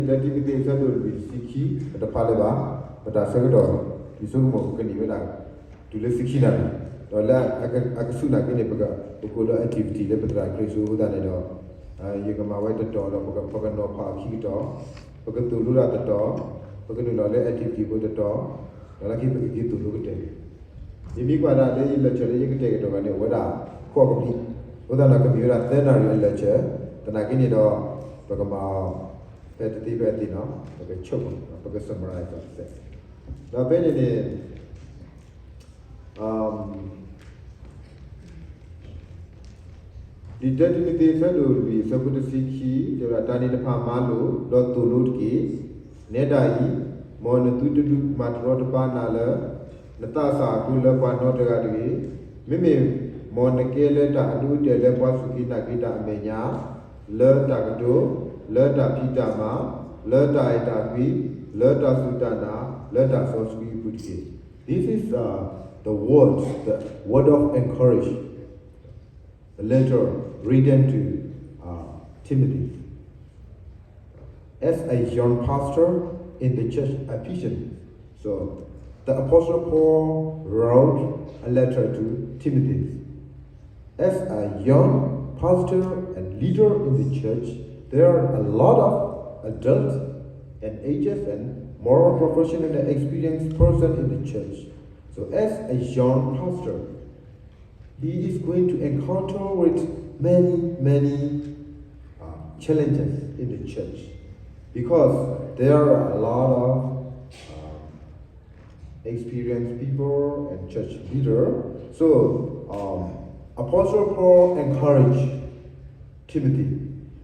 တၢတံၤမသ့း အဆၢဒိၣ်လွံၢ် တဆံခံ ပတဖးလၢၤဘၣ်, ပတၢ်ဆၢကတီၢ် လံာ်ဆိကမိၣ် ပကန့ၢ်ဝဲဒၣ် တုၤလၢတဆံခံနၣ်ရံၣ်, ဒီးလၢအကဆူၣ်နာ်က့န့ၣ် ပကအိၣ်ဒီး activity လၢပသရၣ်ခရံာ်ဖိအဃိသတးန့ၣ်ဒီး ယကမၤဝဲတတီၤဒီး ပကနီၤဖးအခံကတီၢ်, ပကသိၣ်လိတၢ်တတီၤ, ပကနုာ်လီၤလၢ activity ဖိတတီၤ, ဒီးလၢခံပကက့ၤသိၣ်လိကတၢၢ်န့ၣ်, ယမ့ၢ်ကွၢ်ဒၣ်လၢယ lecture လၢယကတဲာ်ကတီၤဘၣ်န့ၣ် အိၣ်ဝဲဒၣ် ဃိးကပံာ်, အဃိသတးဒီးကမ့ၢ်ဝဲဒၣ်သၢနၣ်ရံၣ်အ lecture, သနာ်က့န့ၣ်ဒီး ပကမၤအီၤ ဖဲတသ့ဖဲအသ့နီၤ, ပကဆိကမိၣ်, ပက summarize အီၤတစဲး, ဒီးဖဲန့ၣ်န့ၣ် လံာ်တၢတံၤမသ့း အဆၢဒိၣ်လွံၢ် အဆၢဖိတဆံခံ တဲဝဲဒၣ်, တၢ်န့ၣ်တဖၣ်မၤလိာ် ဒီးသိၣ်လိတက့ၢ်. နဲဒၣ်အံၤ, မ်နသုတဒုးမၤတရီတပါနၤလၢ နသးစၢ်အဃိလၢပှၤနီတဂၤတဂ့ၤ. မ့မ့ၢ်မ်နကဲလၢတၢ်အဒိအတဲာ်လၢပှၤစူၢ်က့ၤနာ်က့ၤတၢ်အမဲာ်ညါ, လၢတၢ်ကတိၤ, လၢတၢ်ဖံးတၢ်မၤ, လၢတၢ်အဲၣ်တၢ်ကွံ, လၢတၢ်စူၢ်တၢ်နာ်, လၢတၢ်စီဆှံအပူၤတက့ၢ်. This is uh, the word, the word of encourage, the letter written to uh, Timothy. As a young pastor in the church Ephesians, so the Apostle Paul wrote a letter to Timothy. As a young pastor and leader in the church, there are a lot of adults and ages and more professional and experienced person in the church. So as a young pastor, he is going to encounter with many, many uh, challenges in the church because there are a lot of uh, experienced people and church leader. So um, Apostle Paul encouraged Timothy.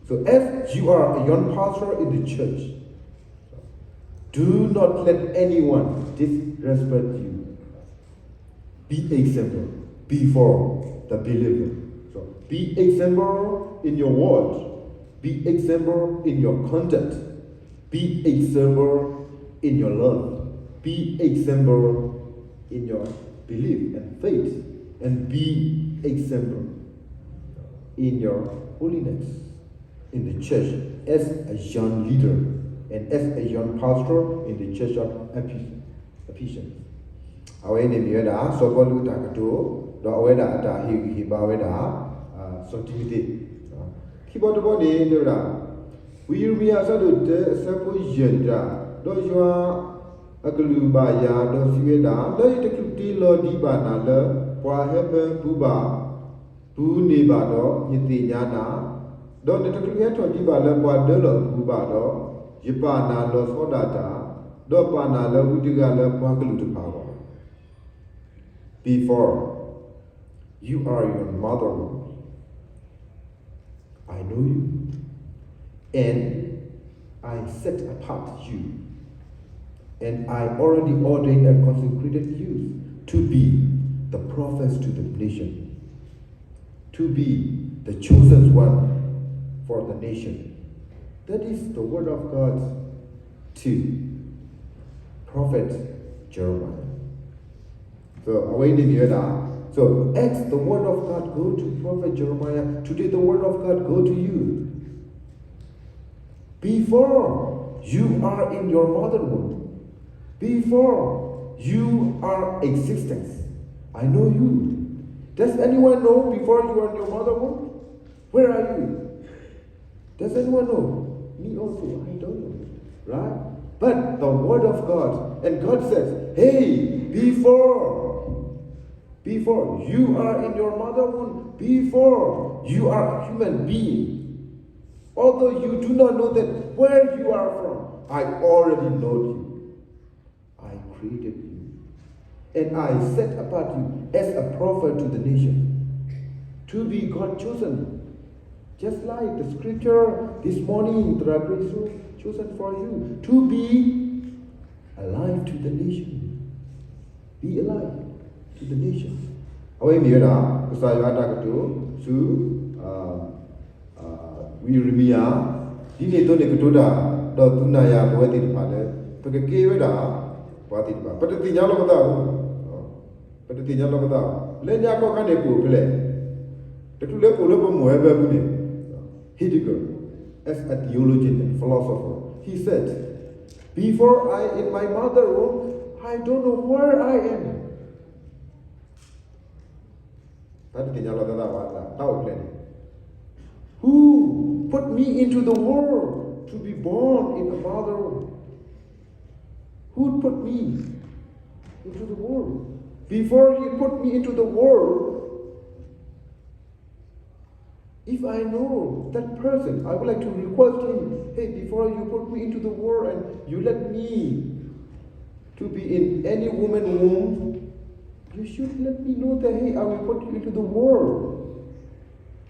So as you are a young pastor in the church, do not let anyone disrespect you. Be example before the believer. So be example in your words. Be example in your conduct. Be example in your love. Be example in your belief and faith. And be example in your holiness in the church as a young leader and as a young pastor in the church of Ephes- Ephesians. အဝဲန့ၣ်မ့ၢ်ဝဲဒၣ် စီၤပီလူးအတၢ်ကတိၤ, ဒီးအဝဲဒၣ်အတၢ်ဟ့ၣ်ဂံၢ်ဟ့ၣ်ဘါဝဲဒၣ် စီၤတံၤမသ့း, ခံဘီတဘီန့ၣ် တဲဝဲဒၣ်, ဝံယံးရမံယၤအဆၢဒိၣ်တၢ အဆၢဖိယဲၢ်န့ၣ်တၢ်, ဒီးယွၤအကလုၢ်ဘၣ်ယၤ ဒီးစံးဝဲဒၣ်, လၢယတချုးတ့လီၤဒံးဘၣ်နၤလၢ ပှၤဟၢဖၢပူၤဘၣ် ပူၤန့ၣ်ဘၣ်ဒီး ယသ့ၣ်ညါနၤ, ဒီးနတချုးဟဲထီၣ်ဒံးဘၣ်လၢပှၤဒၢလီၢ်အပူၤဘၣ်ဒီး, ယပာ်နၤလီၤဆီဒၣ်တၢ်, ဒီးပာ်နၤလၢဝံတဂၤလၢပှၤကလုာ်တဖၣ်အဂီၢ် Before you are your mother, I know you, and I set apart you, and I already ordained and consecrated you to be the prophets to the nation, to be the chosen one for the nation. That is the word of God to prophet Jeremiah. So, အဝဲန့ၣ်မ့ၢ်ဝဲဒၣ်, so, as the word of God go to prophet Jeremiah, today the word of God go to you. Before you are in your mother womb, before you are existence, I know you. Does anyone know before you are in your mother womb? Where are you? Does anyone know? Me also, I don't know. Right? But the word of God, and God says, hey, before, before you are in your mother womb, before you are a human being, although you do not know that where you are from, I already know you. I created you, and I set apart you as a prophet to the nation, to be God chosen, just like the scripture this morning, the Bible chosen for you, to be alive to the nation. Be alive to the nation. အဝဲမ့ၢ်ဝဲဒၣ် ကစၢ်ယွၤအတၢ်ကတိၤ ဆူ ဝံယံးရမံယၤ, ဒ်န့ၣ်အသိးန့ၣ် ကတိၤတၢ် ဒီးသူၣ်နၤယၤပဝဲသ့ၣ်တဖၣ်လၢ ပကကဲဝဲဒၣ် ပှၤသ့ၣ်တဖၣ် ပတသ့ၣ်ညါလီၤပသးဘၣ်, ပတသ့ၣ်ညါလီၤပသးဘၣ်. လၢညါခီခါန့ၣ် ပအိၣ်ဖဲလဲၣ်, တချုးလၢပအိၣ်လၢပမိၢ်အဲၣ်ဘၢပူၤန့ၣ်, Heidegger, as a theologian and philosopher, He said, "Before I in my mother womb, I don't know where I am." တၢ်တသ့ၣ်ညါလီၤသးဘၣ် တၢ်အိၣ်ဖျဲၣ်န့ၣ်, "Who put me into the world to be born in a mother womb? Who put me into the world? Before he put me into the world, if I know that person, I would like to request him, 'Hey, before you put me into the world and you let me to be in any woman womb, you should let me know that, hey, I will put you into the world.'"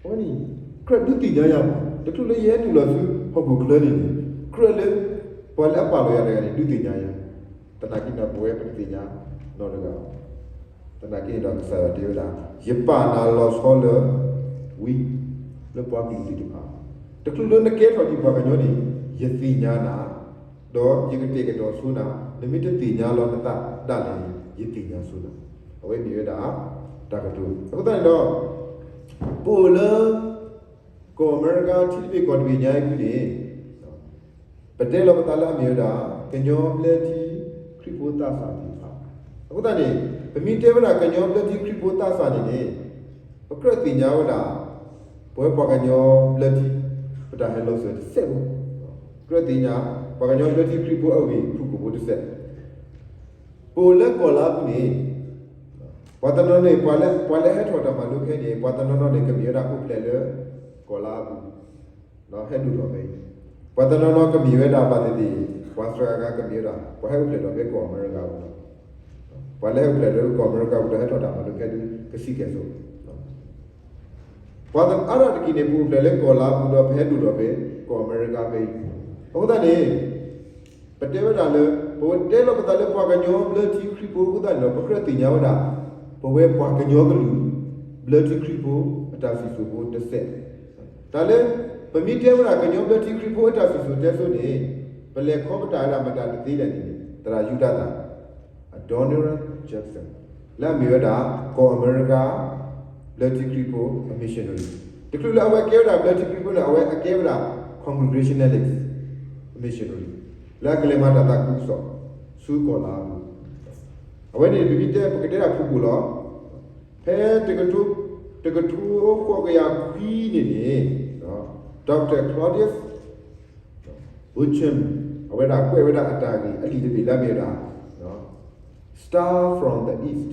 အဝဲန့ၣ် ကြၢးဒုးသ့ၣ်ညါယၤမး, တချုးလၢယဟဲနုာ်လီၤဆူဟီၣ်ခိၣ်ချၢန့ၣ်န့ၣ် ကြၢးလၢ ပှၤလၢအပာ်လီၤယၤတဂၤန့ၣ် ဒုးသ့ၣ်ညါယၤ, သနာ်က့န့ၣ် ပဝဲပတသ့ၣ်ညါနီတဂၤဘၣ်. သနာ်က့န့ၣ်ဒီး ကစၢ်ယွၤတဲဝဲဒၣ်, ယပာ်နၤလီၤဆီလၢဝံ, လၢပှၤကလုာ်သ့ၣ်တဖၣ်, တချုးလၢနကဲထီၣ်ဒံးပှၤကညီန့ၣ် ယသ့ၣ်ညါနၤ, ဒီးယကတဲာ်ကတီၤဆိနၤ, နမ့ၢ်တသ့ၣ်ညါလီၤနသးဒၣ်လဲာ်န့ၣ် ယသ့ၣ်ညါဆိနၤ. အဝဲမ့ၢ်ဝဲဒၣ် တၢ်ကတိၤ အဃိသတးန့ၣ်ဒီး ပအိၣ်လၢ ကီၢ်အမဲရကၤထံတဘ့ၣ်ကီၢ်တဘ့ၣ်ညါအံၤအပူၤန့ၣ် ပတဲလီၤပသးလၢအမ့ၢ်ဝဲဒၣ် ကညီဘျၢထံခရံာ်ဖိသးစၢ်သ့ၣ်တဖၣ်, အဃိသတးန့ၣ် ပမ့ၢ်တဲဝဲဒၣ်ကညီဘျၢထံခရံာ်ဖိသးစၢ်န့ၣ်န့ၣ် ပကြၢးသ့ၣ်ညါဝဲဒၣ် ပဝဲပှၤကညီဘျၢထံ ပတၢ်ဟဲလီၤစၢၤတစဲးဖိ, ကြၢးသ့ၣ်ညါ ပှၤကညီဘျၢထံခရံာ်ဖိအဂ့ၢ်ဖုၣ်ကိာ်ဖိတစဲး ပအိၣ်လၢကီၢ်လါအပူၤန့ၣ် ပှၤတနီၤနီၤန့ၣ် ပှၤလၢ ပှၤလၢဟဲထီၣ်တၢ်မၤလိခဲအံၤန့ၣ် ပှၤတနီၤနီၤန့ၣ် ကမ့ၢ်ဝဲဒၣ်အိၣ်ဖျဲၣ်လၢ ကီၢ်လါအပူၤ ဟဲဒိၣ်ထီၣ်ဖဲအံၤ, ပှၤတနီၤနီၤကမ့ၢ်ဝဲဒၣ်ဘၣ်သ့ၣ်သ့ၣ် ပှၤသရၣ်ဂၤကမ့ၢ်ဝဲဒၣ် ပှၤဟဲအိၣ်ဖျဲၣ်ထီၣ်ဖဲကီၢ်အမဲရကၤပူၤလီၤ. ပှၤလၢဟဲအိၣ်ဖျဲၣ်ထီၣ်ဖဲကီၢ်အမဲရကၤပူၤဒီးဟဲထီၣ်တၢ်မၤလိခဲဒုး ကဆံးကဲၣ်ဆိး ပှၤအါဒၣ်တက့ၢ်န့ၣ် ပအိၣ်ဖျဲၣ်လၢကီၢ်လါအပူၤဒီး ပဟဲဒိၣ်ထီၣ်ဖဲ ကီၢ်အမဲရကၤဖဲအံၤ, အဃိသတးန့ၣ် ပတဲဝဲဒၣ်လၢ ပဝဲတဲလီၤပသးလၢပှၤကညီဘျၢထံခရံာ်ဖိအဃိသတးန့ၣ်ဒီး ပကြၢးသ့ၣ်ညါဝဲဒၣ် ပဝဲပှၤကညီကလုာ် ဘျၢထံခရံာ်ဖိ အတၢ်စံၣ်စိၤဖိတစဲး, တၢ်လၢ ပမ့ၢ်တဲဝဲဒၣ်ကညီဘျၢထံခရံာ်ဖိအတၢ်စံၣ်စိၤတဲစိၤန့ၣ် ပလဲၤခီပတာ်ဝဲဒၣ်မတၤတသ့လဲၣ်န့ၣ် သရၣ်ယူဒၤသၣ် Adoniram Judson လၢအမ့ၢ်ဝဲဒၣ် ကီၢ်အမဲရကၤ ဘျၢထံခရံာ်ဖိအ missionary, တချုးလၢအဝဲကဲဝဲဒၣ်ဘျၢထံခရံာ်ဖိန့ၣ် အဝဲအကဲဝဲဒၣ် Congregationalist missionary လၢအကလဲၤမၤတၢ်သးခုကစီၣ် ဆူကီၢ်လါအပူၤ, အဝဲန့ၣ် ပမ့ၢ်တဲ ပကတဲဒၣ်ဖုၣ်ကိာ်လီၤ. ဖဲ တကထိဃိးကယၤခွံန့ၣ်န့ၣ် Doctor Claudius Boehme အဝဲဒၣ်ကွဲးဝဲဒၣ်အတၢ်ဂ့ၢ်အလံာ်တဘ့ၣ်လၢအမ့ၢ်ဝဲဒၣ် Star from the East,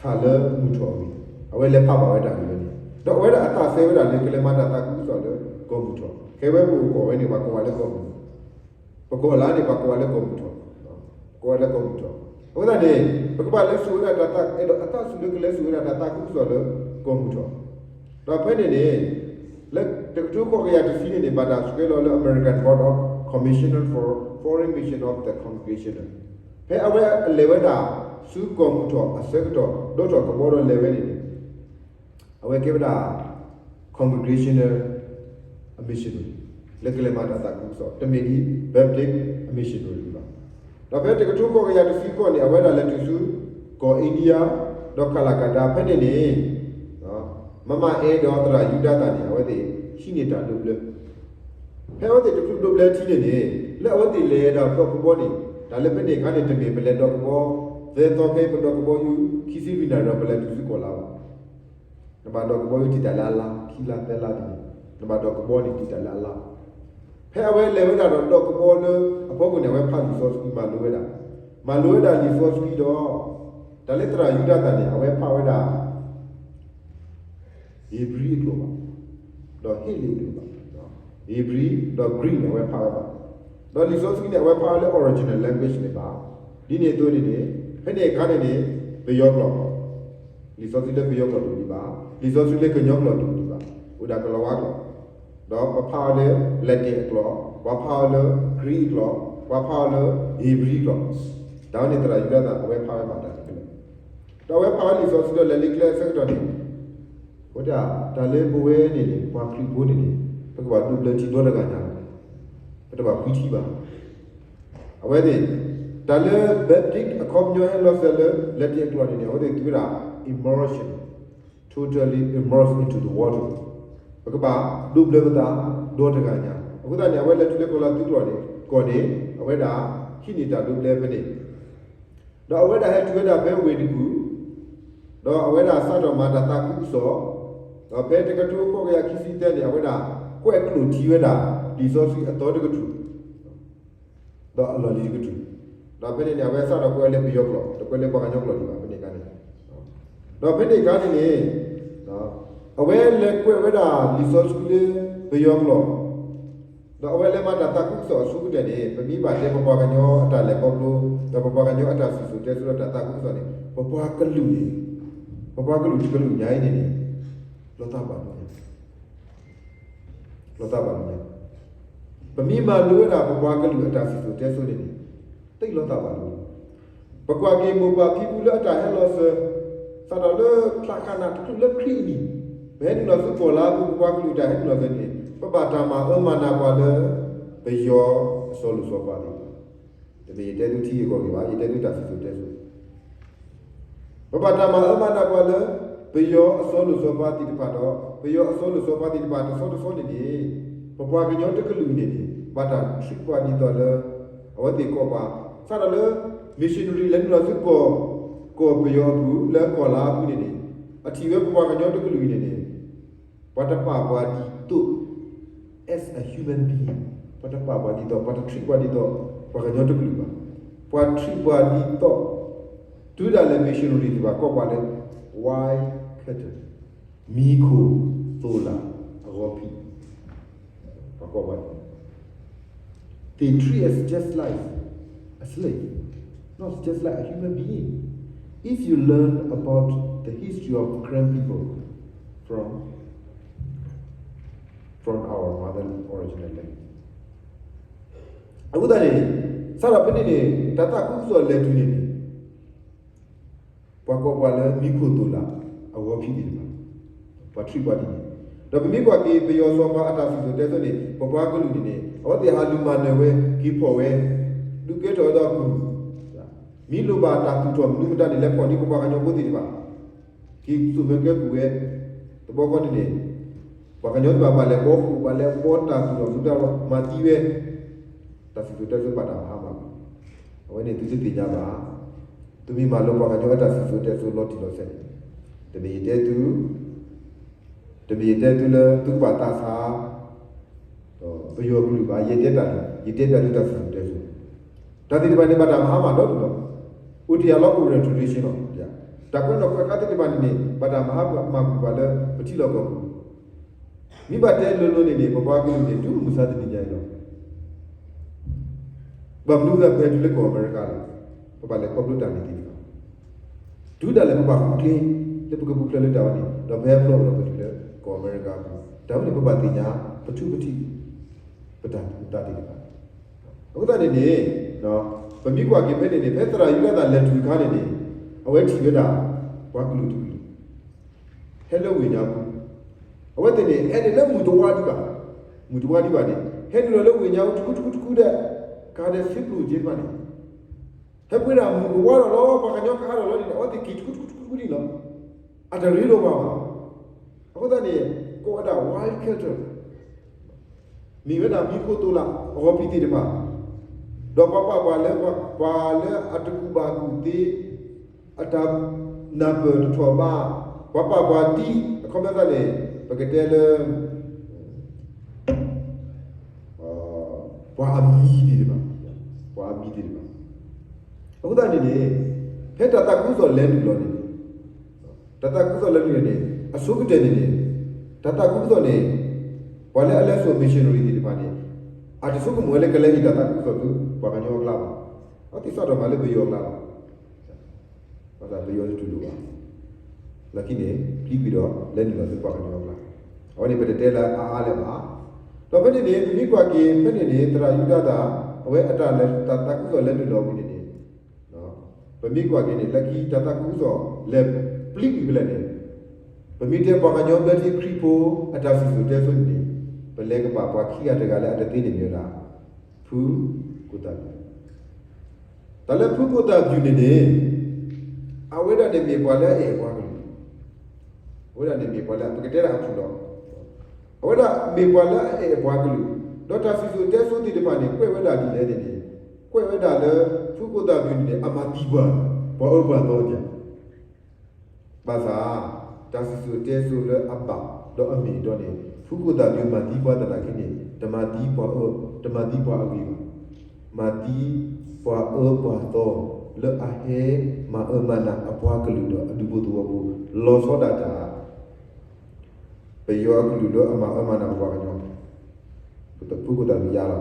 စၢ်လၢမုၢ်ထီၣ်အဂ့ၢ်, အဝဲလဲၤဖးဘၣ်ဝဲဒၣ်လံာ်ဝဲန့ၣ် ဒီးအဝဲဒၣ်အသးစဲဝဲဒၣ်လၢကလဲၤမၤတၢ်သးခုကစီၣ်လၢကီၢ်မုၢ်ထီၣ်, ခဲဝဲပအိၣ်ကီၢ်ဝဲန့ၣ် ပှၤကိးဝဲလၢကီၢ်မုၢ် ပကီၢ်လါန့ၣ် ပှၤကိးဝဲလၢကီၢ်မုၢ်ထီၣ်, ပကိးဝဲလၢကီၢ်မုၢ်ထီၣ်, အဃိသတးန့ၣ် ပကဘၣ်လဲၤစိာ်ဝဲဒၣ်တၢ်သး အဲၣ်ဒိးအသးဆူၣ်လၢကလဲၤစိာ်ဝဲဒၣ်တၢ်သးခုကစီၣ်လၢကီၢ်မုၢ်ထီၣ်, ဒီးဖဲန့ၣ်န့ၣ် လၢတကထိဃိးကယၤတဆံန့ၣ်န့ၣ် ဘၣ်တၢ်ဆှၢလီၤလၢ American Board of Commissioner for Foreign Mission of the Congregation ဖဲအဝဲအလဲၤဝဲဒၣ်ဆူကီၢ်မုၢ်ထီၣ်အဆၢကတီၢ် ဒိးထီၣ်ကဘီဒီးလဲၤဝဲန့ၣ်န့ၣ် အဝဲကဲဝဲဒၣ် Congregational missionary လၢကလဲၤမၤတၢ်သးခုကစီၣ် တမ့ၢ်ဒ် Baptist missionary ဘၣ်. ဒီးဖဲတကထိဃိးကယၤတဆံဃိးန့ၣ် အဝဲဒၣ်လဲၤတုၤဆူ ကီၢ် India ဒီး Calcutta ဖဲန့ၣ်န့ၣ် မမအဲၣ်ဒီးသရၣ်ယူဒၤသၣ်န့ၣ် အဝဲသ့ၣ်ဟံးန့ၢ်တၢ်ဒိးဘျၢ ဖဲအဝဲသ့ၣ်တချုးဒိးဘျၢထံန့ၣ်န့ၣ် လၢအဝဲသ့ၣ်လဲၤဒၣ်ဒီးကဘီန့ၣ် တၢ်လၢဖဲန့ၣ်အခါန့ၣ် တမ့ၢ်ပလဲၤဒီးကဘီ သၢသီခဲအံၤ ပဒီးကဘီယူၤ ခံဆံလွံၢ်နၣ်ရံၣ်ဒီး ပလဲၤတုၤဆူကီၢ်လါဘၣ်. နဘၣ်ဒီးကဘီယူၤတံာ်တာ်လၢအလါ ခံလါသၢလါန့ၣ် နဘၣ်ဒီးကဘီန့ၣ်တံာ်တာ်လၢအလါ. ဖဲအဝဲလဲၤဝဲဒၣ်ဒီး ဒီးကဘီလၢအဖီခိၣ်န့ၣ် အဝဲဖးလံာ်စီဆှံမၤလိဝဲဒၣ်, မၤလိဝဲဒၣ်လံာ်စီဆှံဒီး တၢ်လၢသရၣ်ယူဒၤသၣ်န့ၣ် အဝဲဖးဝဲဒၣ် ဧ့ၤဘြံၤအကျိာ်ဘၣ်, ဒီးဟ့လ့ၣ်အကျိာ်ဘၣ်, ဧ့ၤဘြံၤ ဒီး Greek န့ၣ် အဝဲဖးဝဲဘၣ်, ဒီးလံာ်စီဆှံန့ၣ် အဝဲဖးဝဲလၢ original language န့ၣ်ဘၣ်. ဒ်န့ၣ်အသိးန့ၣ်န့ၣ် ဖဲန့ၣ်အခါန့ၣ်န့ၣ် ပယီၤကျိာ် လံာ်စီဆှံလၢပယီၤကျိာ်တအိၣ်ဒံးဘၣ်, လံာ်စီဆှံလၢကညီကျိာ်တအိၣ်ဒံးဘၣ်, အိၣ်ဒၣ်ကလီၤဝါကျိာ်, ဒီးပဖးအီၤလၢ Latin အကျိာ်, ပှၤဖးအီၤလၢ Greek အကျိာ်, ပှၤဖးအီၤလၢ ဧ့ၤဘြံၤကျိာ်, တၢ်ဝဲန့ၣ်သရၣ်ယူဒၤသၣ် အဝဲဖးဝဲဘၣ်တၢ်န့ၣ် ဒီးအဝဲဖးဝဲလံာ်စီဆှံဒီးလဲၤလၢကျဲအဆၢကတီၢ်န့ၣ် အဝဲဒၣ် တၢ်လၢပဝဲန့ၣ်န့ၣ် ပှၤခရံာ်ဖိန့ၣ်န့ၣ် ပကဘၣ်ဒိးဘျၢထံဒီတဂၤညါလီၤ. ပတဘၣ်ဖှံထံဘၣ်. အဝဲသ့ၣ် တၢ်လၢ Baptist အခီပညီဟဲလီၤစၢၤလၢ Latin အကျိာ်န့ၣ်န့ၣ် အဝဲသ့ၣ်သူဝဲဒၣ် immersion, totally immerse into the water. ပကဘၣ်ဒိးဘျၢပသးဒီတဂၤညါ အဃိသတးန့ၣ် အဝဲလဲၤတုၤလၢကီၤလၤသူကီၢ်န့ၣ် ကီၢ်န့ၣ် အဝဲဒၣ်ဟံးန့ၢ်တၢ်ဒိးဘျဲဖဲန့ၣ်, ဒီးအဝဲဒၣ်ဟဲတုၤဝဲဒၣ်ဖဲဝ့ၢ်တကူၣ်, ဒီးအဝဲဒၣ်စးထီၣ်မၤတၢ်သးခုကစီၣ်, ဒီးဖဲတကထိဃိးကယၤခံဆံသၢန့ၣ် အဝဲဒၣ်ကွဲးကျိာ်ထံဝဲဒၣ် လံာ်စီဆှံအသီတကတြူၢ် ဒီးအလီၢ်လံၤတကတြူၢ်, ဒီးဖဲန့ၣ်န့ၣ် အဝဲစးထီၣ်ကွဲးလၢပယီၤကျိာ်, တကွဲးလၢပှၤကညီကျိာ်ဒံးဘၣ် ဖဲန့ၣ်အခါန့ၣ်, ဒီးဖဲန့ၣ်အခါန့ၣ်န့ၣ် အဝဲလဲၤကွဲးဝဲဒၣ်လံာ်စီဆှံလၢပယီၤကျိာ်, ဒီးအဝဲလဲၤမၤတၢ်သးခုကစီၣ်အဆိကတၢၢ်န့ၣ် ပမ့ၢ်ဘၣ်တဲပပှၤကညီအတၢ်လဲၤခီဖျိ, ဒီးပပှၤကညီအတၢ်စံၣ်စိၤတဲစိၤဒီးတၢ်သးခုကစီၣ်န့ၣ် ပပှၤကလုာ်န့ၣ်, ပပှၤကလုာ်တကလုာ်ညါအံၤန့ၣ်န့ၣ် လီၤသးဘၣ်ဒိၣ်ညါ လီၤသးဘၣ်ဒိၣ်ညါ, ပမ့ၢ်မၤလိဝဲဒၣ်ပပှၤကလုာ်အတၢ်စံၣ်စိၤတဲစိၤန့ၣ်န့ၣ် တလီၤသးဘၣ်ဒိၣ်, ပကွၢ်က့ၤမိၢ်ပၢ်ဖံဖုလၢအတၢ်ဟဲလီၤစၢၤ, စးထီၣ်လၢချါခးနးတချုးလၢခရံာ်အနံၣ်, ပဟဲနုာ်လီၤဆူကီၢ်လၤအပူၤ ပပှၤကလုာ်တၢ်ဟဲနုာ်လီၤစၢၤန့ၣ် ပဘၣ်တၢ်မၤအၢမၤနးပှၤလၢ ပယီၤအစီၤလိၣ်စီၤပၤသ့ၣ်တဖၣ်, တမ့ၢ်ယတဲသုထံဂ့ၢ်ကီၢ်ဂ့ၢ်ဘၣ်, ယတဲသုတၢ်စံၣ်စိၤတဲစိၤ ပဘၣ်တၢ်မၤအၢမၤနးပှၤလၢ ပယီၤအစီၤလိၣ်စီၤပၤသ့ၣ်တဖၣ်ဒီး ပယီၤအစီၤလိၣ်စီၤပၤသ့ၣ်တဖၣ်တဆီတဆီန့ၣ်န့ၣ် ပပှၤကညီတကလုာ်န့ၣ်န့ၣ် ဘၣ်တၢ် treat ပှၤဒ်သိးလၢ အဝဲသ့ၣ်ကိးပှၤ စးထီၣ်လၢ missionary လဲၤနုာ်လီၤဆူကီၢ် ကီၢ်ပယီၤအပူၤ လၢကီၢ်လၤအပူၤန့ၣ်န့ၣ် အထံၣ်ဝဲပပှၤကညီတကလုာ်အံၤန့ၣ်န့ၣ် ပှၤတပာ်ပှၤဒ်သိး as a human being, ပှၤတပာ်ပှၤဒ်သိး ပှၤတ treat ပှၤဒ်သိး ပှၤကညီတကလုာ်ဘၣ်, ပှၤ treat ပှၤဒ်သိး တုၤဒၣ်လဲာ် missionary သ့ၣ်တဖၣ်ကိးပှၤလၢ wild cattle, မံခိၣ်သိလ်လၣ်အဂီၤဖံး, ပှၤကိးပှၤန့ၣ် They treat us just like a slave, not just like a human being. If you learn about the history of Karen people from, from our mother original language, အဃိသတးန့ၣ် စးထီၣ်ဖဲန့ၣ်န့ၣ် တၢ်သးခုကစီၣ်လဲၤတုၤန့ၣ်န့ၣ် ပှၤကိးပှၤလၢမံခိၣ်သိလ်လၣ် အဂီၤဖံးသ့ၣ်တဖၣ်, ပှၤ treat ပှၤဒ်န့ၣ်, ဒီးပမ့ၢ်ကွၢ်က့ၤ ပယီၤစီၤပၤအတၢ်စံၣ်စိၤတဲစိၤန့ၣ် ပပှၤကလုာ်န့ၣ်န့ၣ် အဝဲသ့ၣ်ဟးလူၤမၤနၢၤဝဲ က့ၤဖီၣ်ဝဲ ဒုးကဲထီၣ်ဝဲဒီးအပူၤ, မ့ၢ်လိၣ်ဘၣ်တၢ်သူၣ်ထီၣ်မနုၤမတၤန့ၣ် လဲၤဖီၣ်န့ၢ်ပပှၤကညီဖိသ့ၣ်တဖၣ် က့ၤစိာ်မၢကဲကုၢ်ဝဲ, တဘျီဃီန့ၣ်န့ၣ် ပှၤကညီသ့ၣ်တဖၣ်ဘၣ်လဲၤဘီဃိၣ် ဘၣ်လဲၤဘီတၢ်သူၣ်ထီၣ်မနုၤတၢ်လီၤ မၤသံဝဲ, တၢ်စံၣ်စိၤတဲစိၤဘၣ်တၢ်မၤဟါမၢ်, အဝဲန့ၣ်သုတသ့ၣ်ညါဘၣ်, သုမ့ၢ်မၤလိပှၤကညီအတၢ်စံၣ်စိၤတဲစိၤလီၤတံၢ်လီၤဆဲးန့ၣ်, တမ့ၢ်ယတဲသု တမ့ၢ်ယတဲသုလၢသုကဘၣ်သးဆါ ပယီၤကလုာ်ဘၣ်, ယတဲတၢ်န့ၣ် ယတဲပျးသုတၢ်စံၣ်စိၤတဲစိၤ, တၢ်သ့ၣ်တဖၣ်န့ၣ် ဘၣ်တၢ်မၤဟါမၢ်ဒီဒူၣ်လီၤ, အိၣ်တ့ၢ်အလီၢ်အိၣ် real tradition လီၤ, တၢ်ကွဲးနီၣ်ကွဲးဃါသ့ၣ်တဖၣ်န့ၣ်န့ၣ် ဘၣ်တၢ်မၤဟါမၢ်ကွံာ်ပှၤလၢပထံလီၢ်ကီၢ်ပူၤ, မ့ၢ်ဘၣ်တဲလိၤလိၤန့ၣ်န့ၣ် ပပှၤကလုာ်န့ၣ် တုၤမုၢ်မဆါတနံၤညါအံၤလီၤ ဘၣ်မနုၤအဃိသတး ပဟဲတုၤလၢကီၢ်အမဲရကၤလဲၣ်, ပဘၣ်လဲၤခီဖျိတၢ်န့ၣ်သ့ၣ်တဖၣ်, တုၤဒၣ်လဲာ်ပဘၣ်ဃုကျဲ လၢပကပူၤဖျဲးလၢတၢ်ဝဲန့ၣ် ဒီးပဟဲဖျီအိၣ်ဒီးပတုၤလၢကီၢ်အမဲရကၤအပူၤ, တၢ်ဝဲန့ၣ် ပဘၣ်သ့ၣ်ညါ ပထူပထံး ပတၢ်သ့ၣ်တဖၣ်, အဃိသတးန့ၣ်န့ၣ် ပမ့ၢ်ကွၢ်က့ၤဖဲန့ၣ်န့ၣ် ဖဲသရၣ်ယူဒၤသၣ်လဲၤတုၤအခါန့ၣ်န့ၣ် အဝဲထံၣ်ဝဲဒၣ် ပှၤကလုာ်တကလုာ် ဟဲလၢဝ့ၢ်ညါပူၤ, အဝဲသ့ၣ်န့ၣ် ဟဲန့ၣ်လၢမုၢ်တဝါဒံးဘၣ်, မုၢ်တဝါဒံးဘၣ်န့ၣ် ဟဲနုာ်လီၤလၢဝ့ၢ်ညါပူၤတကူတကူတကူဒီး ကၤဒဲးစ့ပျိၢ်က့တဖၣ်န့ၣ် ဟဲပှ့ၤဒၣ်မုၢ်ကဝါဒီးလီၤ ပှၤကညီကဟးဒီးလီၤန့ၣ် အဝဲသ့ၣ်က့ၤတကူတကူတကူဒံးလီၤ, အတရ့ဒိၣ်ဘၣ်ဘၣ်, အဃိသတးန့ၣ် ကိးဝဲဒၣ် wild cattle မ့ၢ်ဝဲဒၣ်မံခိၣ်သိလၣ်အဂီၤဖံးသ့ၣ်တဖၣ်, ဒီးပှၤပာ်ပှၤလၢ ပှၤလၢအတကူၣ်ဘၣ်ကူၣ်သ့, အတၢ်နၢ်ပၢၢ်တထီၣ်ဘး, ပှၤပာ်ပှၤဒ် အခီပညီန့ၣ် ပကတဲလၢ ပှၤအမံၤသ့ၣ်တဖၣ်, ပှၤအမံၤသ့ၣ်တဖၣ်, အဃိသတးန့ၣ်န့ၣ် ဖဲတၢ်သးခုကစီၣ်လဲၤနုာ်လီၤန့ၣ်န့ၣ် တၢ်သးခုကစီၣ်လဲၤနုာ်လီၤန့ၣ် အဆိကတၢၢ်န့ၣ်န့ၣ် တၢ်သးခုကစီၣ်န့ၣ် ပှၤလၢအလဲၤစိာ် missionary သ့ၣ်တဖၣ်န့ၣ် အတဆိကမိၣ်ဝဲလၢကလဲၤဟ့ၣ်တၢ်သးခုကစီၣ်ဆူပှၤကညီအကျါဘၣ်, အဝဲသ့ၣ်စးထီၣ်မၤလၢပယီၤအကျါဘၣ်, ဘၣ်ဆၣ်ပယီၤတတူၢ်လိာ်ဘၣ်, လၢခံန့ၣ် ပျံၤကွံာ်ဒီးလဲၤနုာ်လီၤဆူပှၤကညီအကျါ, အဝဲန့ၣ်ပတတဲလၢအအါလၢၤဘၣ်, ဒီးဖဲန့ၣ်န့ၣ် ပမ့ၢ်ကွၢ်က့ၤဖဲန့ၣ်န့ၣ် သရၣ်ယူဒၤသၣ် အဝဲအတၢ်လဲၤတၢ်သးခုကစီၣ်လဲၤနုာ်လီၤဝံၤန့ၣ်န့ၣ် ပမ့ၢ်ကွၢ်က့ၤန့ၣ် လၢခံတၢ်သးခုကစီၣ်လဲၤပျံၤကွံာ်ဖဲလဲၣ်န့ၣ် ပမ့ၢ်တဲပှၤကညီဘျၢထံခရံာ်ဖိအတၢ်စံၣ်စိၤတဲစိၤန့ၣ်န့ၣ် ပလဲၤကပာ်ပှၤခံဂၤတဂၤလၢအတသ့န့ၣ်မ့ၢ်ဝဲဒၣ် ဖုကိၣ်သၣ်ဘျုး, တၢ်လၢဖုကိၣ်သၣ်ဘျုးန့ၣ်န့ၣ် အဝဲဒၣ်န့ၣ်မ့ၢ်ပှၤလၢအအဲၣ်ပှၤကလုာ်, အဝဲဒၣ်န့ၣ်မ့ၢ်ပှၤလၢ ပကတဲဒၣ်အဖုၣ်လီၤ, အဝဲဒၣ်မ့ၢ်ပှၤလၢအအဲၣ်ပှၤကလုာ်, ဒီးတၢ်စံၣ်စိၤတဲစိၤသ့ၣ်တဖၣ်န့ၣ် ကွဲးဝဲဒၣ်ဒ်လဲၣ်န့ၣ်န့ၣ်, ကွဲးဝဲဒၣ်လၢ ဖုကိၣ်သၣ်ပျုၤန့ၣ်န့ၣ် အမၤသံပှၤ, ပှၤအၢပှၤသီဒ် ဘၣ်ဆၣ် တၢ်စံၣ်စိၤတဲစိၤလၢအဘၣ်ဒီးအမ့ၢ်အတီန့ၣ် ဖုကိၣ်သၣ်ပျုၤမၤသံပှၤသနာ်က့န့ၣ် တမၤသံပှၤအၢ, တမၤသံပှၤအဂ့ၤဘၣ်. မၤသံပှၤအၢပှၤသီ လၢအဟဲမၤအၢမၤနးအပှၤကလုာ်ဒီးအဒူဖိသဝီဖိ လီၤဆီဒၣ်တၢ် ပယီၤအကလုာ်လၢအမၤအၢမၤနးပပှၤကညီ, ဖုကိၣ်သၣ်ပျုၤယါလီၤ.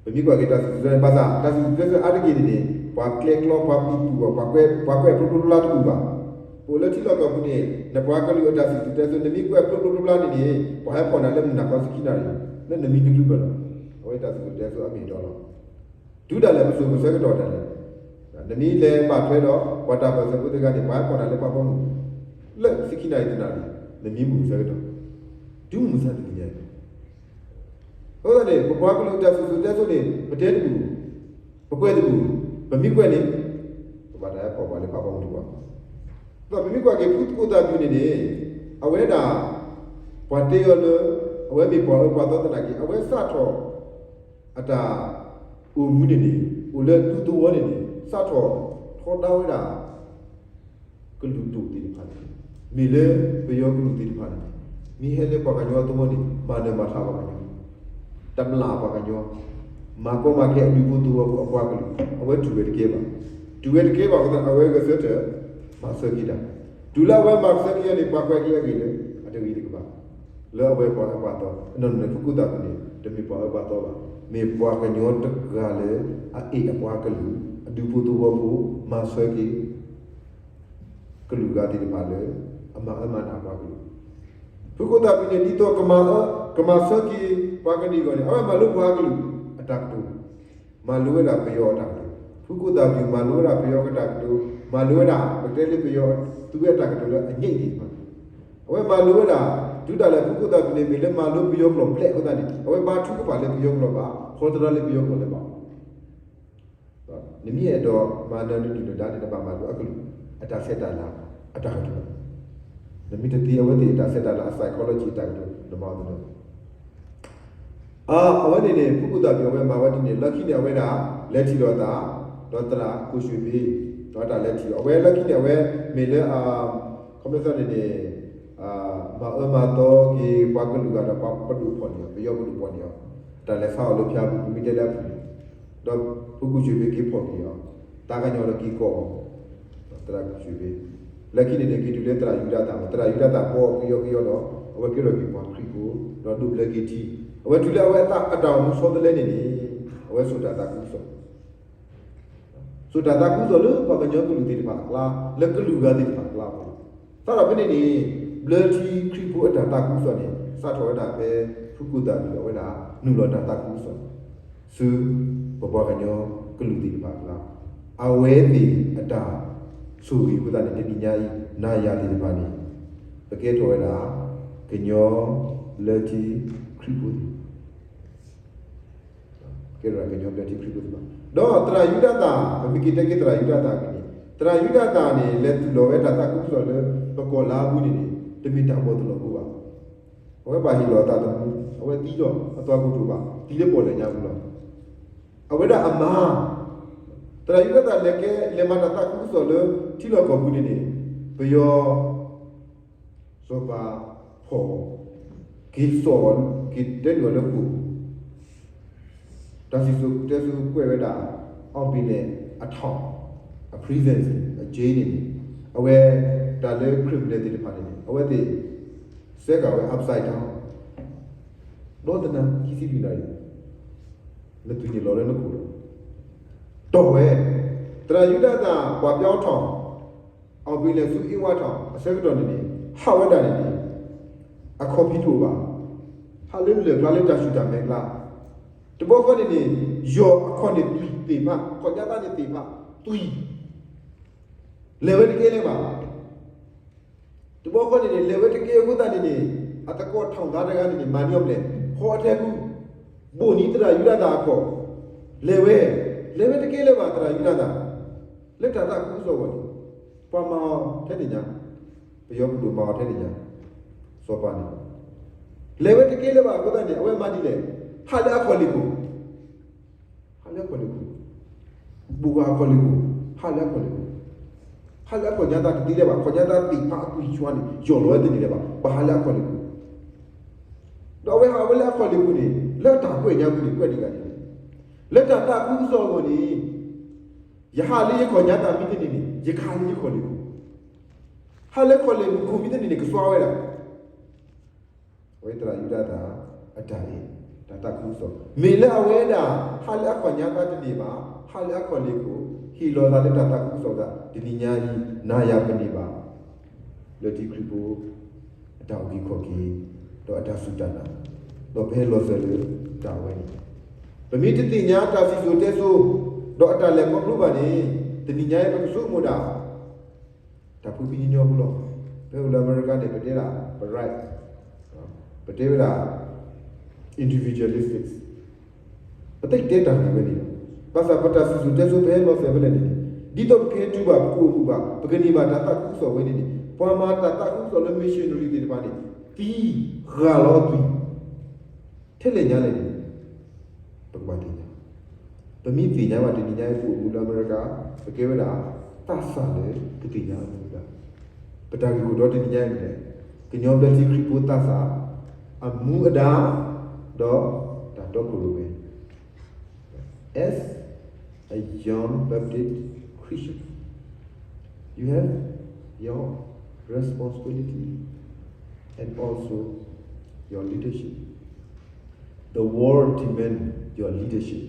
ပမ့ၢ်ကွၢ်က့ၤတၢ်စံၣ်စိၤတဲစိၤ ဘၣ်ဆၣ် တၢ်စံၣ်စိၤတဲစိၤအါတက့ၢ်န့ၣ်န့ၣ် ပှၤကျဲကျီ ပှၤပံးပူၤအီၤ ပှၤကွဲး ပှၤကွဲးဖျိဖျိဖျါဖျါတအိၣ်ဘၣ်. ပအိၣ်လၢထံလီၢ်ကီၢ်ပူၤန့ၣ် နပှၤကလုာ်အတၢ်စံၣ်စိၤတဲစိၤ နမ့ၢ်ကွဲးဖျိဖျိဖျါဖျါန့ၣ်န့ၣ် ပှၤဟဲဖီၣ်နၤလၢမုၢ်နၤခီစခံနၣ်ရံၣ် လၢနမံတချုးဘၣ်လီၤ. အဝဲတၢ်စံၣ်စိၤတဲစိၤအမ့ၢ်အတီလီၤ. တုၤဒၣ်လဲာ်ပစိၤပဆၢကတီၢ်ဒၣ်လဲာ်, နမ့ၢ်လဲၤဘၣ်ထွဲဒီး ပှၤတၢ်ပၢၢ်ဆၢဖိသ့ၣ်တဖၣ်န့ၣ် ပှၤဟဲဖီၣ်နၤလၢပှၤပိာ်မုၣ် လၢစခံနၣ်ရံၣ်တနၣ်ရံၣ် နမံမုၢ်ဆၢကတီၢ်, တုၤမုၢ်မဆါတနံၤညါအံၤ အဃိသတးန့ၣ် ပပှၤကလုာ်တၢ်စံၣ်စိၤတဲစိၤန့ၣ် ပတဲတဘူၣ်, ပကွဲးတဘူၣ်, ပမ့ၢ်ကွဲးန့ၣ် ပဘၣ်တၢ်ဟဲဖီၣ်ပှၤလၢပှၤပိာ်မုၣ်တပှၤ. ဒီးပမ့ၢ်ကွၢ်က့ၤဖုကိၣ်သၣ်ပျုၤန့ၣ်န့ၣ် အဝဲဒၣ် ပှၤတဲအီၤလၢ အဝဲမ့ၢ်ပှၤအၢပှၤသီသနာ်က့ အဝဲစးထီၣ် အတၢ်အိၣ်မူန့ၣ်န့ၣ် အိၣ်လၢဒူသဝီန့ၣ်န့ၣ် စးထီၣ်ထီဒါဝဲဒၣ် ကလုာ်ဒူၣ်သ့ၣ်တဖၣ်န့ၣ်, မ့ၢ်လၢပယီၤကလုာ်သ့ၣ်တဖၣ်န့ၣ် မ့ၢ်ဟဲလၢပှၤကညီသဝီန့ၣ် မၤနၢၤမၤထးပှၤကညီ, တမျၢ်ပှၤကညီ, မၤကီမၤခဲအဒူဖိသဝီဖိအပှၤကလုာ် အဝဲတူၢ်ဝဲတကဲဘၣ်. တူၢ်ဝဲတကဲဘၣ်အဃိသတး အဝဲဂဲၤဆၢထၢၣ် မၤဆၢက့ၤတၢ်, တုၤလၢအဝဲမၤဆၢက့ၤအီၤန့ၣ် ပှၤကွဲးက့ၤအဂ့ၢ်လၢ အတဂ့ၤတကဘၣ် လၢအဝဲပှၤအၢပှၤသီ, အနီၢ်နီၢ်န့ၣ် ဖုကိၣ်သၣ်ပျုၤန့ၣ် တမ့ၢ်ပှၤအၢပှၤသီဘၣ်, မ့ၢ်ပှၤကညီတဂၤလၢ အအဲၣ်အပှၤကလုာ် အဒူဖိသဝီဖိ မၤဆၢက့ၤ ကလုာ်ဂၤသ့ၣ်တဖၣ်လၢ အမၤအၢမၤနးပှၤကလုာ်, ဖုကိၣ်သၣ်ပျုၤန့ၣ် ဒ်သိးကမၤအၢ ကမၤဆၢက့ၤ ပှၤကလုာ်အဂီၢ်န့ၣ် အဝဲမၤလိပှၤကလုာ်အတၢ်ကတိၤ မၤလိဝဲဒၣ်ပယီၤအတၢ်ကတိၤ, ဖုကိၣ်သၣ်ပျုၤ မၤလိဝဲဒၣ်ပယီၤအတၢ်ကတိၤ, မၤလိဝဲဒၣ် ပတဲလၢပယီၤ သူဝဲအတၢ်ကတိၤလၢအညိတ်သ့ၣ်တဖၣ်, အဝဲမၤလိဝဲဒၣ် တုၤဒၣ်လဲာ်ဖုကိၣ်သၣ်ပျုၤန့ၣ် မ့ၢ်လၢမၤလိပယီၤကျိာ်ဘျဲၣ်အဃိသတးန့ၣ် အဝဲဘါထုကဖၣ်လၢပယီၤကျိာ်ဘၣ်, ဖီတရၣ်လၢပယီၤကျိာ်လၢၤဘၣ်. နမ့ၢ်အဲၣ်ဒိးမၤနၢၤနဒုၣ်နဒါန့ၣ် နဘၣ်မၤလိအကလုာ် အတၢ်ဆဲးတၢ်လၤ အတၢ်ကတိၤ, နမ့ၢ်တသ့အဝဲသ့ၣ်အတၢ်ဆဲးတၢ်လၤ အ psychology အတၢ်ကတိၤ နမၤအီၤတနီၤ အဝဲန့ၣ်န့ၣ် ဖုကိၣ်သၣ်ပျုၤ အဝဲမၤဝဲဒ်န့ၣ် လၢခံန့ၣ် အဝဲဒၣ် လဲၤထံၣ်လိာ်အသး ဒီးသရၣ်ကိၣ်ရွှ့ၣ်ဘ့ ဒီးတၢ်လဲၤထံၣ် အဝဲလၢခံန့ၣ် အဝဲမ့ၢ်လၢ ခီမ့ၢ်သီန့ၣ်န့ၣ် မၤအၢမၤသီက့ၤ ပှၤကလုာ်ဂၤဒီးပှၤပဒိၣ်ဖီၣ်န့ၢ်အီၤ ပယီၤပဒိၣ်ဖီၣ်န့ၢ်အီၤ တၢ်လဲၤဆါအီၤလၢဖၠါပူၤ ပမ့ၢ်တဲလၢအပူၤန့ၣ် ဒီးဖုကိၣ်ရွှ့ၣ်ဘ့က့ၤဖီၣ်က့ၤအီၤ သးကညီၤဒီးက့ၤကိးအီၤ သရၣ်ကိၣ်ရွှ့ၣ်ဘ့ လၢခံန့ၣ်န့ၣ် က့ၤတုၤလၢသရၣ်ယူဒၤသၣ် သရၣ်ယူဒၤသၣ်ဘှီက့ၤအီၤက့ၤအီၤဒီး အဝဲကဲထီၣ်က့ၤပှၤခရံာ်ဖိ ဒီးဒိးဘျၢက့ၤထံ အဝဲတုၤလၢအဝဲအတၢ်အိၣ်မူဆီတလဲန့ၣ်န့ၣ် အဝဲစိာ်တၢ်သးခုကစီၣ် စိာ်တၢ်သးခုကစီၣ်လၢပှၤကညီကလုာ်သ့ၣ်တဖၣ်အကျါ လၢကလုာ်ဂၤသ့ၣ်တဖၣ်အကျါအဃိ စးထီၣ်ဖဲန့ၣ်န့ၣ် ဘျၢထံခရံာ်ဖိအတၢ်သးခုကစီၣ်န့ၣ် စးထီၣ်ဝဲဒၣ်ဖဲ ဖုကိၣ်သၣ်ပျုၤအဝဲဒၣ် နုာ်လီၤတၢ်သးခုကစီၣ် ဆူပပှၤကညီကလုာ်သ့ၣ်တဖၣ်အကျါ အဝဲသ့ၣ်အတၢ်ဆိၣ်ဂ့ၤအဃိသတးန့ၣ် တနံၤညါအံၤ နၤယၤသ့ၣ်တဖၣ်န့ၣ် ပကဲထီၣ်ဝဲဒၣ် ကညီဘျၢထံခရံာ်ဖိသ့ၣ် ကဲထီၣ်ဝဲဒၣ်ကညီဘျၢထံခရံာ်ဖိသ့ၣ်တဖၣ် ဒီးသရၣ်ယူဒၤသၣ် ပမ့ၢ်က့ၤတဲက့ၤသရၣ်ယူဒၤသၣ်အဂ့ၢ်န့ၣ် သရၣ်ယူဒၤသၣ်န့ၣ် လဲၤသူၣ်လီၤဝဲတၢ်သးခုကစီၣ်လၢ ပကီၢ်လါအပူၤန့ၣ်န့ၣ် တမ့ၢ်တၢ်ဘီၣ်သလီၤဖိဘၣ်. အဝဲဘၣ်ဟ့ၣ်လီၤအသးသမူ အဝဲသံလီၤ အသွၣ်ခိၣ်တအိၣ်ဘၣ် သံလၢပီၣ်လဲၣ်ညါပူၤလီၤ. အဝဲဒၣ်အမါ သရၣ်ယူဒၤသၣ်လဲၤကဲ လဲၤမၤတၢ်သးခုကစီၣ်လၢ ထံလီၢ်ကီၢ်ပူၤန့ၣ်န့ၣ် ပယီၤ စီၤပၤဖီၣ် က့ၤစိာ် က့ၤတဲန့ၢ်အီၤလၢဃိာ် တၢ်စံၣ်စိၤတဲစိၤကွဲးဝဲဒၣ် အောင်ဘင်နဲ့အထောင် အ prison အ jail န့ၣ်န့ၣ် အဝဲ တၢ်လၢ criminal သ့ၣ်တဖၣ်န့ၣ်န့ၣ် အဝဲသ့ၣ် စဲဃာ်ဝဲ upside down ဒီးတနၤ ခံဆံလွံၢ်နၣ်ရံၣ် နသူၣ်န့ၣ်လီၤလၢနခိၣ်လီၤ တီၢ်ဝဲ သရၣ်ယူဒၤသၣ် ပှၤပျီထီၣ် အောင်ဘင်နဲ့ ဆူအ့ဝါထီၣ် အဆၢကတီၢ်န့ၣ်န့ၣ် ဟးဝဲဒၣ်န့ၣ်န့ၣ် အခီၣ်ဖံးတအိၣ်ဘၣ်. ဟးလၢလၢၢ်ကျါလၢတၢ်ဆူၣ်တၢ်မဲာ်ကျါ တဘျီဃီန့ၣ်န့ၣ် ယီၢ်အခီၣ်န့ၣ်သွံၣ်သ့ၣ်ဖး ခီၣ်ညါသးန့ၣ်သ့ၣ်ဖး သွံၣ် လဲၤဝဲတကဲလၢၤဘၣ်. တဘျီဃီန့ၣ်န့ၣ် လဲၤဝဲတကဲအဃိသတးန့ၣ်န့ၣ် အသကိးထီၣ်ဂၤတဂၤန့ၣ်န့ၣ် မၤန့ၢ်အီၤဖျဲၣ် ဟီအထဲပူၤ ဘိၣ်န့ၢ်သရၣ်ယူဒၤသၣ်အခီၣ် လဲၤဝဲ လဲၤဝဲတကဲလၢၤဘၣ် သရၣ်ယူဒၤသၣ် လၢတၢ်သးခုကစီၣ်အဂီၢ်န့ၣ် ပှၤမၤအီၤထဲန့ၣ်ညါ ပယီၤပဒိၣ်မၤအီၤထဲန့ၣ်ညါ စီၤပၤန့ၣ် လဲၤဝဲတကဲလၢၤဘၣ်အဃိသတးန့ၣ် အဝဲမၤဒ်လဲၣ်, ဟးလၢအခီၣ်လ့ၣ်ခိၣ်, ဟးလၢအခီၣ်လ့ၣ်ခိၣ်, ဘူးဃာ်အခီၣ်လ့ၣ်ခိၣ်, ဟးလၢအခီၣ်လ့ၣ်ခိၣ်, ဟးလၢအခီၣ်ညါသးတသ့လၢၤဘၣ်, အခီၣ်ညါသးသ့ၣ်ဖးအသွံၣ်ဆှါန့ၣ် ယီၢ်လီၤဝဲတန့ၢ်လၢၤဘၣ်, ဘၣ်ဟးလၢအခီၣ်လ့ၣ်ခိၣ်, ဒီးအဝဲဟးဝဲလၢအခီၣ်လ့ၣ်ခိၣ်န့ၣ် လၢတၢ်ကွဲးညါပူၤန့ၣ် ကွဲးဒ်ဂၤန့ၣ်, လၢတၢ်သးခုကစီၣ်အဂီၢ်န့ၣ်, ယဟးလၢယခီၣ်ညါသးမ့ၢ်တန့ၢ်န့ၣ် ယကဟးလၢယခီၣ်လ့ၣ်ခိၣ်, ဟးလၢခီၣ်လ့ၣ်မူခိၣ်မ့ၢ်တန့ၢ်န့ၣ် ကစွါဝဲဒၣ် အဝဲသရၣ်ယူဒၤသၣ် အတၢ်အဲၣ် တၢ်သးခုကစီၣ် မ့ၢ်လၢအဝဲဒၣ် ဟးလၢအခီၣ်ညါသးတန့ၢ်ဘၣ်, ဟးလၢအခီၣ်လ့ၣ်ခိၣ်, ဟ့ၣ်လီၤသးလၢတၢ်သးခုကစီၣ်သး တနံၤညါအံၤ နၤယၤပန့ၢ်ဘၣ် လၢထံခရံာ်ဖိ အတၢ်အုၣ်က့ၤခီၣ်က့ၤ ဒီးအတၢ်စူၢ်တၢ်နာ်, ဒီးပဟဲလီၤစၢၤလၢတၢ်အဝဲန့ၣ်, ပမ့ၢ်တသ့ၣ်ညါတၢ်စံၣ်စိၤတဲစိၤ ဒီးအတၢ်လဲၤခီဖျိဘၣ်န့ၣ် တနံၤညါအံၤပကဆိကမိၣ်ဒၣ် တၢ်ဖိခံညီညီဖိလီၤ. ဖဲအိၣ်လၢအမဲရကၤန့ၣ် ပတဲဒၣ် ပ right, ပတဲဝဲဒၣ် individualistics, ပသ့ၣ်တဲတၢ်ဂ့ၢ်ဝဲန့ၣ်လီၤ. ဘၣ်ဆၣ်ပတၢ်စံၣ်စိၤတဲစိၤ ပဟဲလီၤစၢၤဖဲလဲၣ်န့ၣ်, ဒ်သိးပကဟဲတုၤဘၣ် ပကအိၣ်မူဘၣ် ပကန့ၢ်ဘၣ်တၢ်သးခုကစီၣ်ဝဲန့ၣ်န့ၣ် ပှၤမၤတၢ်သးခုကစီၣ်လၢ missionary သ့ၣ်တဖၣ်န့ၣ် သံဃာ်လီၤအသွံၣ် ထဲလဲၣ်ညါလဲၣ်န့ၣ် ပကဘၣ်သ့ၣ်ညါ, ပမ့ၢ်သ့ၣ်ညါဘၣ်တနံၤညါအံၤ ပအိၣ်မူလၢအမဲရကၤ ပကဲဝဲဒၣ် သးစၢ်လၢကသ့ၣ်ညါအမူအဒါ, ပတၢ်ဂ့ၢ်ခိၣ်တီတနံၤညါအံၤမ့ၢ်လဲၣ်, ကညီဘျၢထံခရံာ်ဖိသးစၢ် အမူအဒါ ဒီးတၢ်တီခိၣ်ရိၣ်မဲ As a young Baptist Christian, you have your responsibility and also your leadership. The world demand your leadership.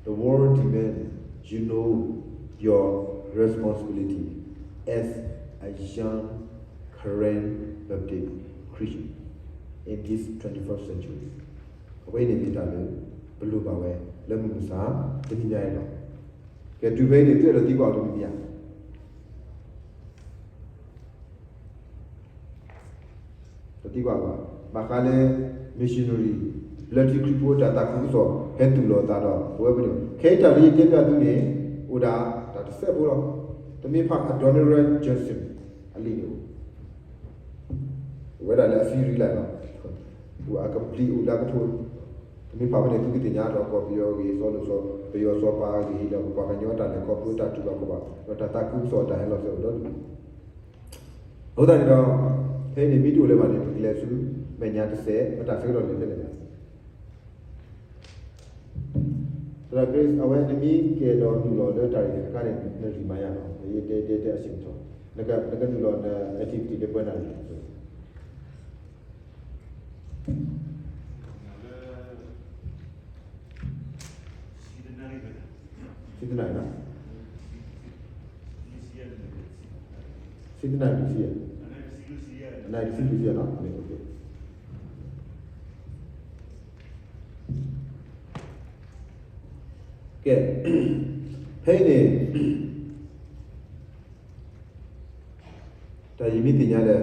The world demand you know your responsibility as a young Karen Baptist Christian in this twenty-first century. အဝဲအံၤန့ၣ်မ့ၢ်တၢ်လၢ ပလိၣ်ဘၣ်ဝဲ လၢမုၢ်မဆါ တနံၤညါအံၤလီၤ. ကဲ တုၤဖဲအံၤန့ၣ် သုအဲၣ်ဒိးသံကွၢ်အီၤတမံၤမ့ၢ်ဧါ. တသံကွၢ်ဘၣ်, ဘၣ်ဃးလၢ missionary လၢထံခရံာ်ဖိတၢ်သးခုကစီၣ် ဟဲသူၣ်လီၤသးဒီး ပဝဲပန့ၣ် ခဲအံၤတၢ်လၢယတဲဘၣ်သုန့ၣ် အိၣ်ဒၣ်တၢ်တစဲးဖိလီၤ. တမ့ၢ်ဖး Adoniram Judson အလံာ်န့ၣ် အိၣ်ဝဲဒၣ်လၢအ series လီၤ. အကပျံၤအိၣ်လၢကထိ, တမ့ၢ်ဖးဖဲန့ၣ် သုကသ့ၣ်ညါဒီး ကီၢ်ပယီၤအဂ့ၢ် စီၤလိၣ်စီၤ ပယီၤစီၤပၤအဂ့ၢ် ဒီးပပှၤကညီအတၢ်လဲၤခီဖျိတၢ်တူၢ်ဘၣ်ခီၣ်ဘၣ် ဒီးတၢ်သးခုကစီၣ်အတၢ်ဟဲလီၤစၢၤအိၣ်ဒီဒူၣ်. အဃိသတးန့ၣ်ဒီး ဖဲအံၤန့ၣ် မ့ၢ်တအိၣ်လၢၤဘၣ်န့ၣ် ပကလဲၤဆူမဲာ်ညါတစဲး ပတၢ်ဆၢကတီၢ်န့ၣ်ဖဲလဲၣ်န့ၣ် သရၣ် Grace အဝဲနမ့ၢ်ကဲဒီးနုာ်လီၤလၢတၢ်ရဲၣ်တၢ်ကျဲၤတခါန့ၣ် နရံၣ်မၤယါလီၤ. ယတဲတဲတဲအဆ့ၣ်ကတီၢ် နကနုာ်လီၤန activity လၢပှဲၤနၣ်ရံၣ် ဆံတနၣ်ရံၣ်လီၤ. ဆံတနၣ်ရံၣ်ဆံ, အနၣ်ရံၣ်ဆံလွံၢ်ဆံယဲၢ်လီၤ. ကဲ, ဖဲအံၤန့ၣ် တၢ်ယမ့ၢ်သ့ၣ်ညါဒီး